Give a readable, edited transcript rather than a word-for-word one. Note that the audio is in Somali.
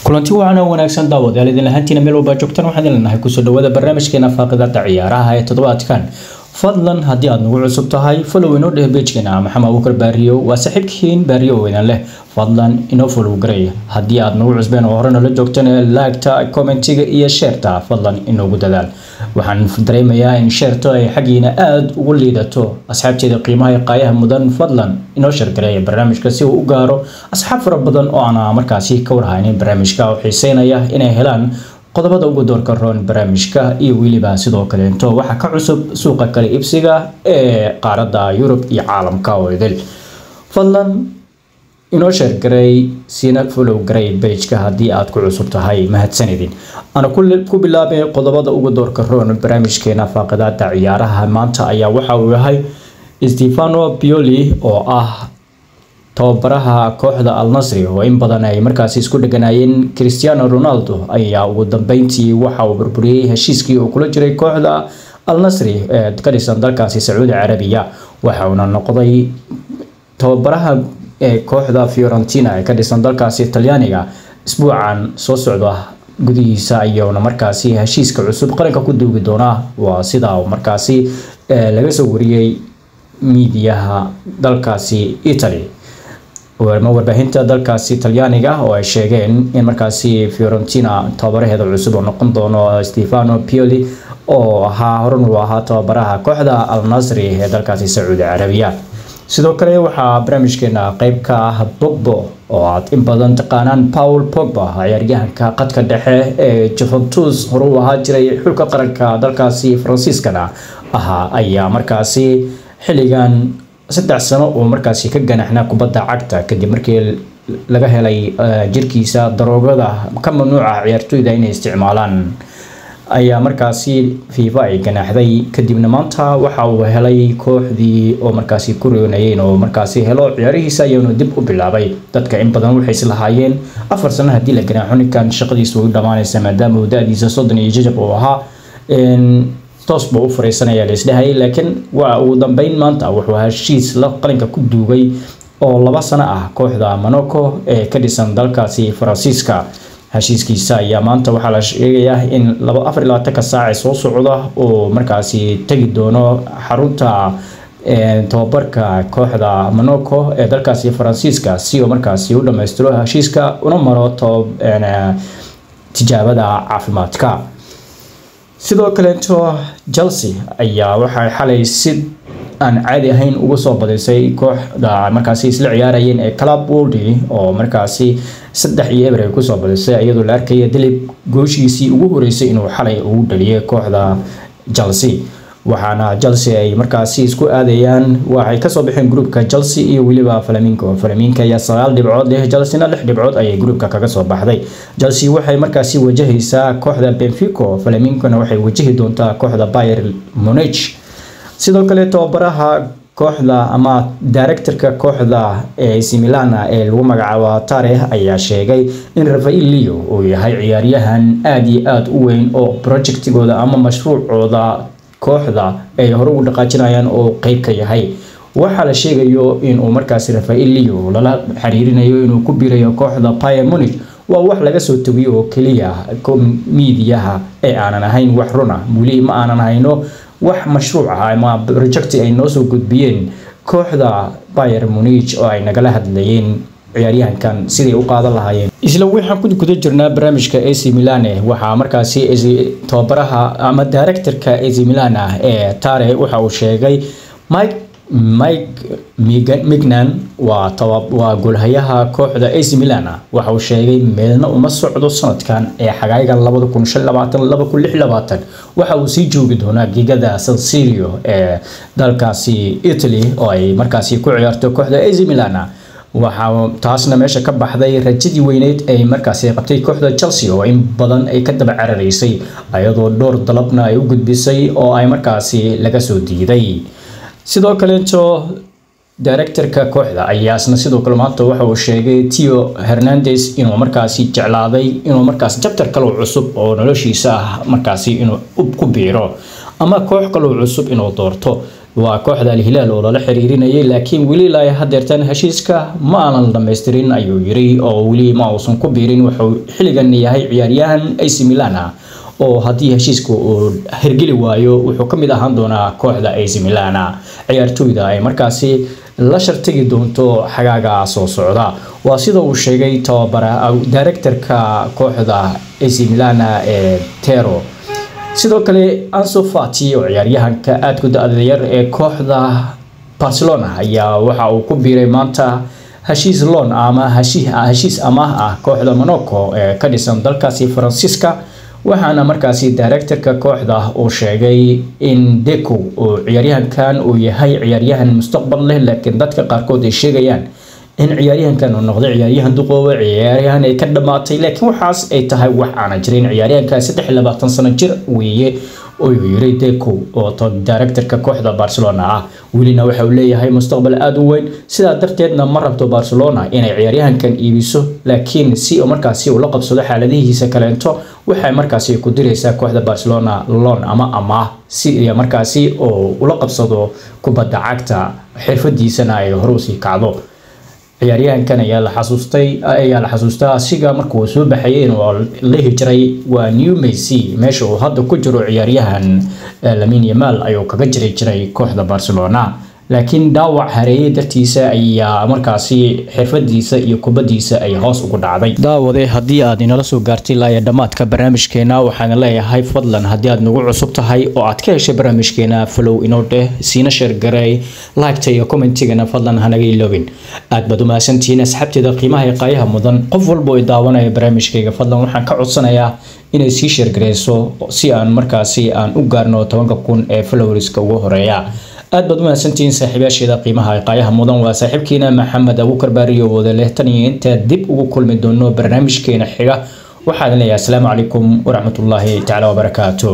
Kulanti wacan oo wanaagsan, daawadayaal, idin lahaantiina meel walba joogtaan. Waxaan idin leenahay kusoo dhawaada barnaamijkeena faaqidada ciyaaraha ee toddobaadkan. Fadlan haddii aad nagu cusub tahay, follow inoo dheh page-keena. Maxamed Abuukar Baariyo waa saaxiibkiin Baariyo oo idin leh fadlan inoo follow gareey. Haddii aad nagu cusbeen oo hore nala joogteen, like-ta, comment-iga iyo share-ta fadlan inoogu dadaal. Waxaan dareemayaa in share-to ay xaggiina aada ugu liidato. Asxaabteeda qiimaha iyo qaayaha mudan, fadlan inoo share gareeya barnaamijka si uu u gaaro asxaab fara badan oo aan markaasi ka warhaynin barnaamijka oo xiiseynaya inay helaan qodobada ugu doorka roon barnaamijka iyo weliba sidoo kaleento waxa ka cusub suuqa kale ibsiga ee qaaradda Yurub iyo caalamka oo idil. Fadlan inoo share garay, siina follow garay page-ka haddii aad ku cusub tahay. Mahadsanidin. Ana ku bilaabay qodobada ugu doorka roon barnaamijkeena faaqidaada ciyaaraha maanta ayaa waxa uu yahay Stefano Pioli oo ah tababaraha kooxda Al Nasri oo in badan ay markaasi isku dheganaayeen Cristiano Ronaldo, ayaa ugu dambeyntii waxa uu burburiyey heshiiskii uu kula jiray kooxda Al Nasri ee ka dhisan dalkaasi Sacuudi Carabiya, waxa uuna noqday tababaraha ee kooxda Fiorentina ee ka dhisan dalkaasi Talyaaniga. Isbuucan soo socda gudihiisa ayuuna markaasi heshiiska cusub qaranka ku duugi doonaa, waa sida uu markaasi laga soo wariyey miidiyaha dalkaasi Italy ama warbaahinta dalkaasi Talyaaniga, oo ay sheegeen in markaasi Fiorentina tababaraheeda cusub oo noqon doono Stefano Pioli oo ahaa horan uu ahaa tababaraha kooxda Al Nasri ee dalkaasi Sacuudi Carabiya. Sidoo kale waxaa barnaamijkeena qeyb ka ah Pogba oo aad in badan taqaanaan, Paul Pogba, ciyaaryahanka qadka dhexe ee Juventus hore u ahaa jiray, xulka qaranka dalkaasi Faransiiskana ahaa, ayaa markaasi xilligan 3 sano uu markaasi ka ganaxnaa kubadda cagta kadib markii laga helay jirkiisa daroogada ka mamnuuca ciyaartoyda inay isticmaalaan, ayaa markaasi FIFA ay ganaaxday. Kadibna maanta waxa uu helay kooxdii oo markaasi ku roonayeen oo markaasi helo ciyaarihiisa ayaanu dib u bilaabay. Dadka in badan waxay islahaayeen 4 sano haddii la ganaaxo ninkan shaqadiisu way u dhamaanaysa, maadaama uu da-diisa 30 iyo jajab uu ahaa, toos buu u fariisanaya laisdhahayay, laakiin waa ugu dambeyn maanta wuxuu heshiis la qalinka ku duugay oo 2 sano ah kooxda Monaco ee ka dhisan dalkaasi Faransiiska. Heshiiskiisa ayaa maanta waxaa la sheegayaa in 24-ka saac ee soo socda uu markaasi tegi doono xarunta tababarka kooxda Monaco ee dalkaasi Faransiiska si uu markaasi u dhammaystiro heshiiska una maro tijaabada caafimaadka. Sidoo kaleeto Chelsea ayaa waxay xalay si aan caadi ahayn uga soo badisay kooxda markaasi isla ciyaarayeen ee Club Brugge oo markaasi 3-0 ay kusoo badisay, iyadoo la arkaya Delap gooshiisii ugu horeysay inuu xalay ugu dhaliyay kooxda Chelsea. Waxaana Chelsea ay markaasi isku aadayaan, waxay kasoo baxeen groupka Chelsea iyo weliba Flamengo. Flamengo ayaa 9 dhibcood leh, Chelsea-na 6 dhibcood ayay groupka kaga soo baxday. Chelsea waxay markaasi wajahaysaa kooxda Benfica, Flamengona waxay wajahi doontaa kooxda Bayern Munich. Sidoo kale tababaraha kooxda ama directorka kooxda AC Milan ee lagu magacaabo Tare ayaa sheegay in Rafael Leo uu yahay ciyaaryahan aad iyo aad u weyn oo projectigooda ama mashruucooda kooxda ay hore ugu dhaqaajinayaan oo qeyb ka yahay. Waxaa la sheegayo inuu markaasi Rafael Leo lala xiriirinayo inuu ku biirayo kooxda Bayern Munich waa wax laga soo tagiyo oo keliya miidiyaha ee aanan ahayn wax runa. Weli ma aanan hayno wax mashruuc ah ama project ay noo soo gudbiyeen kooxda Bayern Munich oo ay nagala hadlayeen ciyaaryahankan siday u qaadan lahaayeen. Isla waxaan ku guda jirnaa barnaamijka AC Milan. Waxaa markaasi tababaraha ama directorka AC Milan ah ee Tare waxa uu sheegay Mike Mignan waa goolhayaha kooxda AC Milan. Waxa uu sheegay meelna uma socdo sanadkan ee xagaaga 2025, 2026, waxa uu sii joogi doonaa gegada San Siro ee dalkaasi Italy oo ay markaasi ku ciyaarto kooxda AC Milan. Waxaa taasna meesha ka baxday rajadii weyneyd ay markaasi qabtay kooxda Chelsea oo in badan ay ka daba cararaysay, ayadoo dhowr dalabna ay u gudbisay oo ay markaasi laga soo diiday. Sidoo kaleeto directorka kooxda ayaa isna sidoo kale maanta waxa uu sheegay Theo Hernandez inuu markaasi jeclaaday inuu markaasi chapter kale cusub oo noloshiisa ah markaasi inuu ku biiro ama koox kale cusub inuu doorto. Waa kooxda Al Hilal oo lala xiriirinayay, laakiin weli ilaa hadeertan heshiiska ma aanan dhammaystirin ayuu yiri, oo weli ma uusan ku biirin. Wuxuu xilligan yahay ciyaaryahan AC Milan ah, oo haddii heshiiska uu hirgeli waayo wuxuu ka mid ahaan doonaa kooxda AC Milan ciyaartoyda ay markaasi la shartagi doonto xagaaga soo socda. Waa sida uu sheegay tababara directorka kooxda AC Milan ee Tero. Sidoo kale Ansu Fati oo ciyaaryahanka aadka u da'da yar ee kooxda Barcelona ayaa waxa uu ku biiray maanta heshiis loan ama heshiis amaah ah kooxda Monaco ee ka dhisan dalkaasi Faransiiska. Waxaana markaasi directorka kooxda uu sheegay in Deco uu ciyaaryahankan uu yahay ciyaaryahan mustaqbal leh, laakiin dadka qaarkood ay sheegayaan in ciyaaryahankan uu noqday ciyaaryahan duqooba, ciyaaryahan ay ka dhamaatay, laakiin waxaas ay tahay wax aanan jirin. Ciyaaryahankan 23 sano jir weeye ayuu yiri Deco oo directorka kooxda Barcelona ah, welina waxa uu leeyahay mustaqbal aad u weyn. Sidaa darteedna ma rabto Barcelona inay ciyaaryahankan iibiso, laakiin si uu markaasi ula qabsado xaaladihiisa kaleento waxay markaasi ku diraysaa kooxda Barcelona loan ama amaah, si markaasi oo ula qabsado kubadda cagta, xirfadiisana ay hore usii kacdo. Ciyaaryahankan ayaa la xasuustay ayaa la xasuustaa asiga markuu soo baxayay inuu la hijiray waa New Messi, meesha uu hadda ku jiro ciyaaryahan Lamine Yamal ayuu kaga jiri jiray kooxda Barcelona, laakiin dhaawac hareeyay dartiisa ayaa markaasi xirfadiisa iyo kubadiisa ay hoos ugu dhacday. Daawade, haddii aad inala soo gaartay ilaa iyo dhammaadka barnaamijkeena, waxaan leeyahay fadlan haddii aad nagu cusub tahay oo aad ka heshay barnaamijkeena, follow inoo dheh, siina share garay, like-ta iyo commentigana fadlan hanaga iloobin. Aad baad u mahadsantihiin asxaabteeda qiimaha iyo qaayaha mudan. Qof walba oo daawanaya barnaamijkayga fadlan waxaan ka codsanayaa inay sii share gareyso si aan markaasi aan u gaarno 10,000 ee followerska ugu horeeya. Aad baad u mahadsantihiin saaxiibayaasheeda qiimaha qaayaha mudan. Waa saaxiibkiina Maxamed Abuukar Baariyo wada leh. Tan iyo inta dib ugu kulmi doono barnaamijkeena xiga, waxaan leeyahay asalaamu calaykum waraxmatullaahi tacaala wabarakaatu.